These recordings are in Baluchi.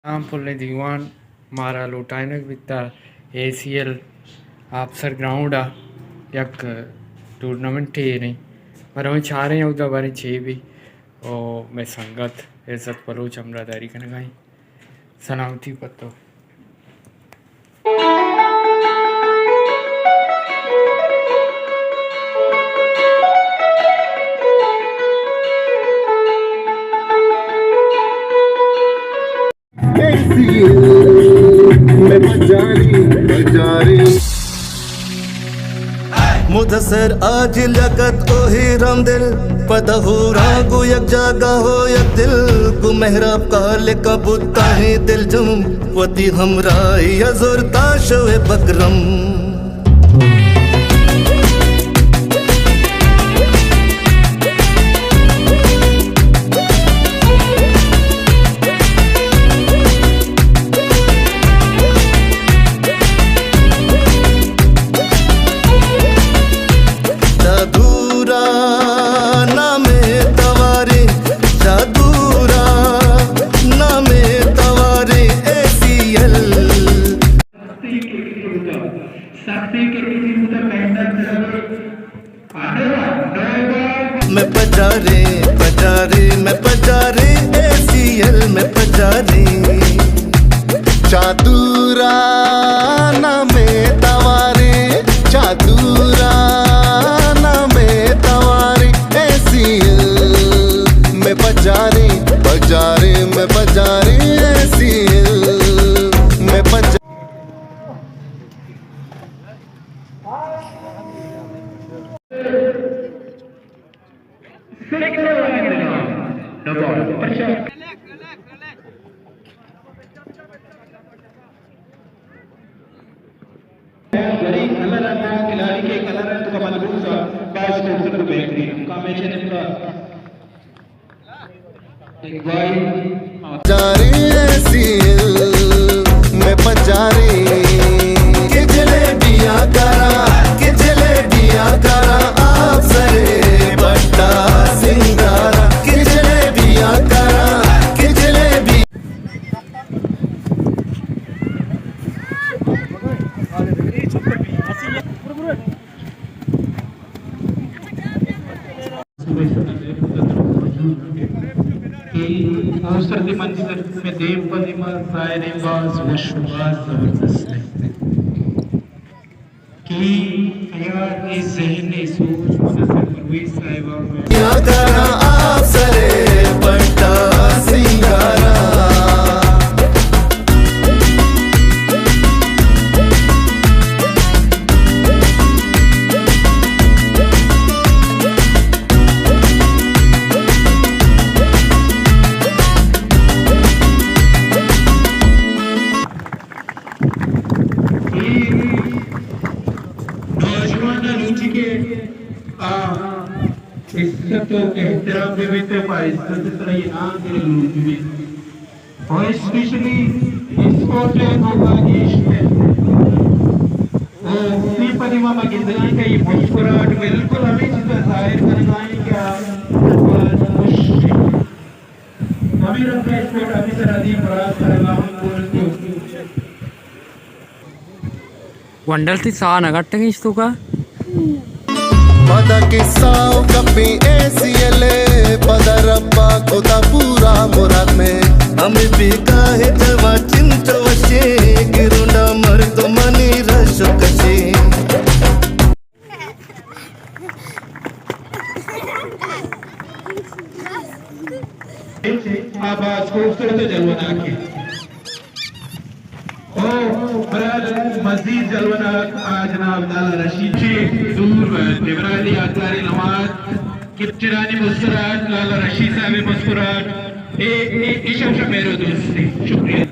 سلام پلیں دیوان، مارا لوٹائینگ بیتا اے سی ایل آپسر گراؤنڈ ءَ یک ٹورنامنٹے ایں، ما رویں چاریں اودا باریں چے بی، او مئے سنگت عزت بلوچ ہمراہداری کنگا ایں۔ سلامتی پتو۔ مدثر عاجل یک ات او ہیرم دل، پدا ہورا گو یک جاگہ ہو یک دل، گو محراب کالک بوتا ہے دل جم، وتی ہمراہی ءَ زرتا شوے بکرم۔ چہ دورا نامے توارے، چہ دورا نامے توارے، اے سی ایل۔ سختی کرکٹی بوتا، سختی کرکٹی بوتا، محنت کرے۔ میں پجارے، پجارے، میں پجارے، اے سی ایل میں پجارے۔ چادورا نامے توارے، چادورا نامے توارے، اے سی ایل میں پجارے، پجارے، میں پجارے، اے سی ایل میں پجارے۔ کلر ہے، کلر ہے تو کا ملبوس ہے، باز خوبصورت و بہترین۔ کامے چینل کا پجارے، اے سی ایل میں پجارے، کہ جلیبیاں کراں، کہ جلیبیاں کراں، آپ سرے بٹا سنگارا، کہ جلیبیاں کراں، کہ جلیبی۔ صوبہ سرحد ءِ پتر موجود کہ اوسط منزل میں دیم پہ دیما ظاہریں باز وش و باز زبردست ہے کہ خیال ءِ ذہن ءِ سوچ مدثر پرویز صاحبہ میں یا کرا آپ سرے پٹا سنگارا۔ اے نوجوان لوٹی کہ آ عزت و احترام بہ بیت، پہ عزت سرا یہ نام گرے لوٹی بیت۔ اور اسپیشلی اسپورٹ ءِ توکا گیشتر۔ اور اے پدی ما گندگائیں کہ یہ مسکراہٹ بالکل ہمیں چیزا ظاہر کرگائیں کہ آ خوش ہیں۔ ہمیں رنگ کا اسپورٹ آفیسر عظیم فراز صاحبہ ہم بولتے ہیں۔ گونڈل تئی ساہ نہ گٹگیں اش توکا؟ پدا قصہ و گپیں اے سی ایل ءِ، پدا ربا کتا پورا مراد میں۔ ہمیں بیگاہ جوان چنچو وشیں، گرونڈا مردمانی رش و کشیں۔ آ باز خوبصورت و جلوہ ناک انت۔ او برحال مزید جلوہ ناک آ جناب لالا رشید چہ دور دیورالی آتھاری لمحات، کپچرانی مسکراہٹ، لالا رشید صاحب مسکراہٹ، اے، اے، اے شمشا مہر و دوستی۔ شکریہ۔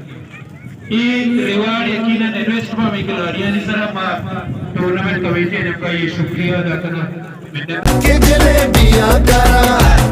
اے ریوارڈ یقیناً انویسٹ پہ ہمے کھلاڑیانی سرا، ما ٹورنامنٹ کمیٹی ءِ نیمگا اے شکریہ ادا کناں۔ کہ جلیبیاں کراں،